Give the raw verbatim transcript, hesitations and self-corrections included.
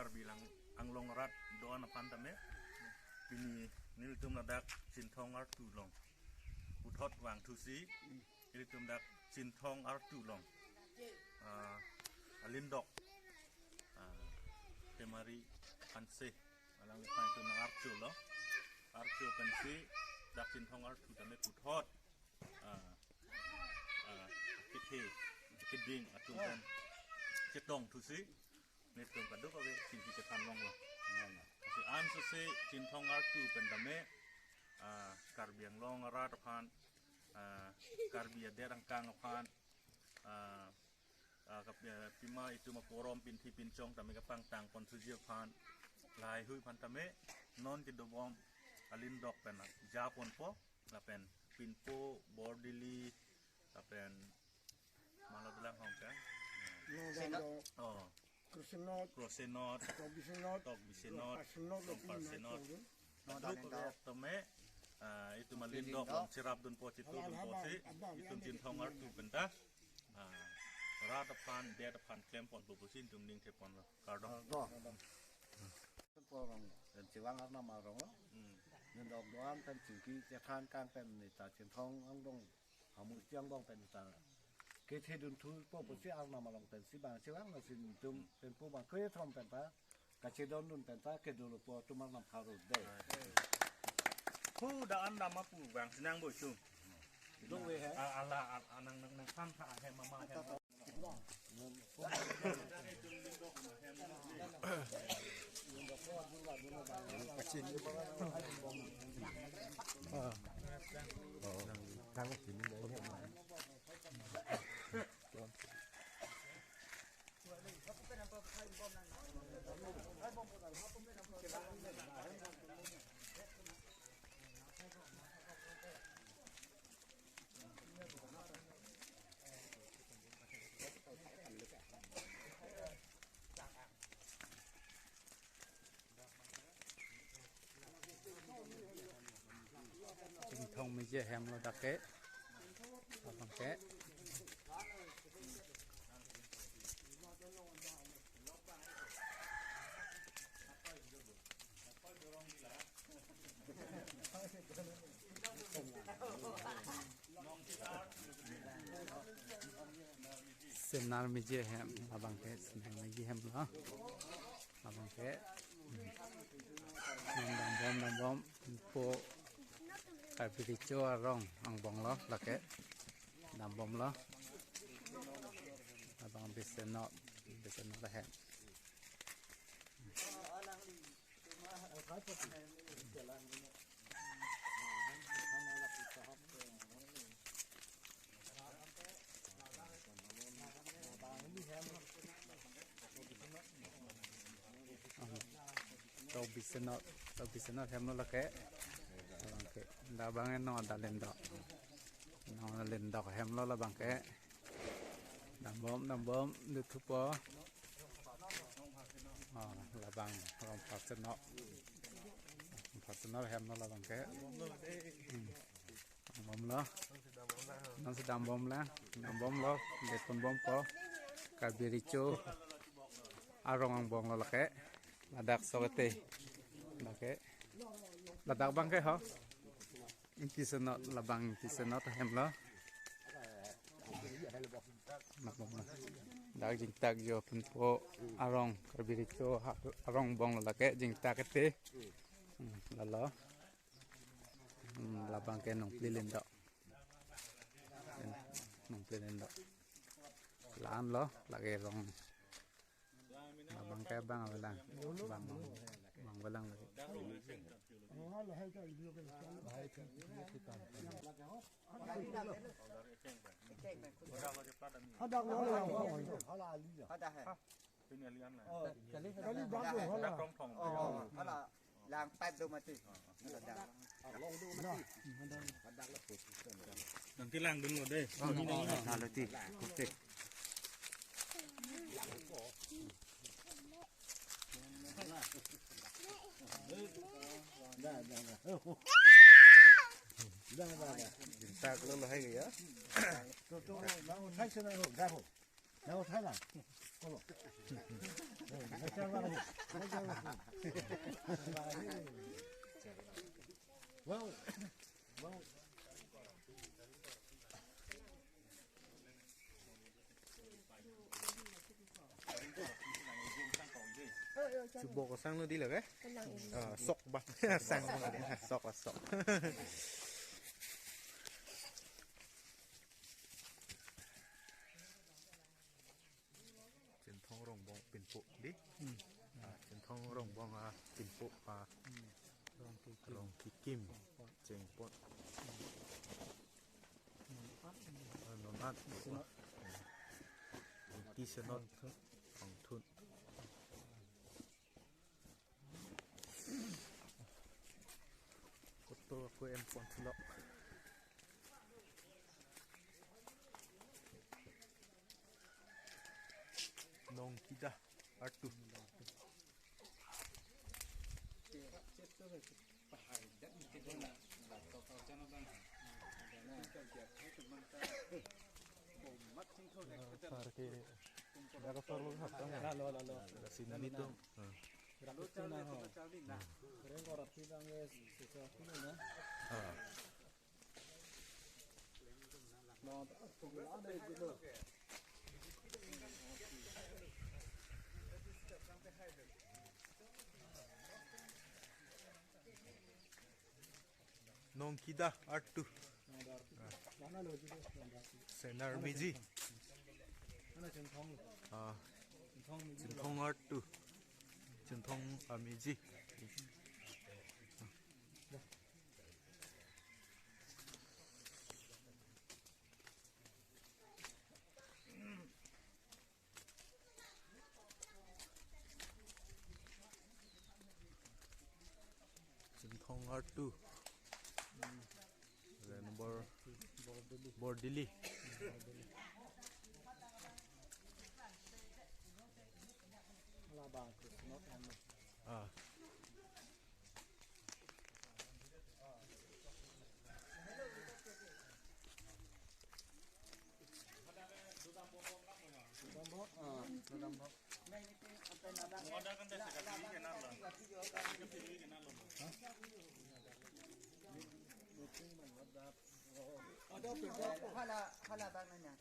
Karbi Lang-, Anglong arat do-an aphan tame pini nelitum ladak Chinthong artu along puthot vangthusi, nelitum dak Chinthong artu along, ah, alindok, ah, Temari Hanse, alangliphan itum nang-archo lo, archo pensi dak Chinthong artu tame puthot, ah, ah, kethe, keding atum pen chetongthusi, nelitum kadokave chingki chethan longlo. Lasi ansose Chinthong artu pen tame, ah, Karbi Anglong arat aphan, ah, Karbi adet angkang aphan, ah, ah, kap-, eh, pima itum aporom pinthi pinchong tame kapangtang ponthuji aphan, lahaihui aphan tame non kedobom alindok pen japonpo, lapen pinpo, bordili, lapen malo dolang hong ka? No, Senot. Oh, Krosenot, Krosenot, Tokbisenot, Tokbisenot, Tokparsenot, Tokparsenot. Tokparsenot. Duk kave tame, ah, itum alindok along cherapdunpo, chetudunpo si, itum Chinthong artu pen ta, ah, rat aphan, det aphan klemponpo pusi itum ningtheponlo. Kardom. Kardom. Porong, dan chiwang arnam arong lo. Hmm. Nindok do-an pen chingki chethan kang pen neta Chinthong angdong, hamu chiang dong pen ta kethe dunthupo pusi arnam along pensi bang chiwang, lasi itum pen pu bang kethom pen ta kachedondun pen ta kedolopo atum arnam pharo dei. Hu da an dam apu bang sinang bo chu. Dong ve he. A, ala, a, a, nang, nang, nang san tha hem mama hem. Chinthong meji ahem lo dak ke. Labang ke. Senar meji ahem, labang ke senar meji ahem lo. Labang ke. Dambom, dambom, po Karbi Recho arong angbong lo, lake. Dambom lo. Labang Bisenot, Bisenot ahem. Tokbisenot, Tokbisenot ahem lo lake. Labang ke, labang ke non adalindok. Non adalindok ahem lo labang ke. Dambom, dambom, duthupo. Oh, labang, Rongpharsenot. Rongpharsenot ahem lo labang ke. Hmm. Dambom lo. Nonsi dambom lang. Dambom lo. Detpon bompo. Karbi Recho arong angbong lo lake. Ladak sokete. Lake. Ladak abang ke ho. Ingkisenot, labang Ingkisenot ahem lo. Dambom lo. Dak jingtak jo pinpo arong Karbi Recho ha-, arong angbong lo lake jingtak ete. Hmm, lalo. Hmm, labang ke Nongpli lindok. Nongpli lindok. La-an lo, lake rong. Labang ke bang avelang. Bang, bang avelang lake. Hadak lo. Hadak hai. Kali, kali bang ko hala. Oh, hala. Lang pipe do mati. Hala. Nang kelang dun lo dei. Oh, oh, oh, hala ti. Oke. Da, da, da. Da, da, da. Jingtak lo lo hai ya. To, to, nang uthai sana lo, da ho. Nang uthai na. Wow. Wow. Chubok sang lo di lake? Ah, sok ba. Sang ba. Sok, sok. Chinthong Rongbong pinpo di. Hmm. Ah, Chinthong Rongbong, ah, pinpo, ah, Rong Kikim. Rong Kikim. Chengpon. Ah, non at. Senot. Ti senot. Ongthun. Koto ako M pon silok. Nongkida artu. Sar ke, daga sar lo hap tang ya. Lalo, lalo. Kasi nani to. Ah. Ratu na ho. Reng ko ratu tang ke sisa kilo na. Ah. Nongkida artu. Senar miji. Ah. Chinthong artu. Chinthong amiji. Chinthong artu. Then Bor-, Bordili. Ah. Hala, hala bang nanya.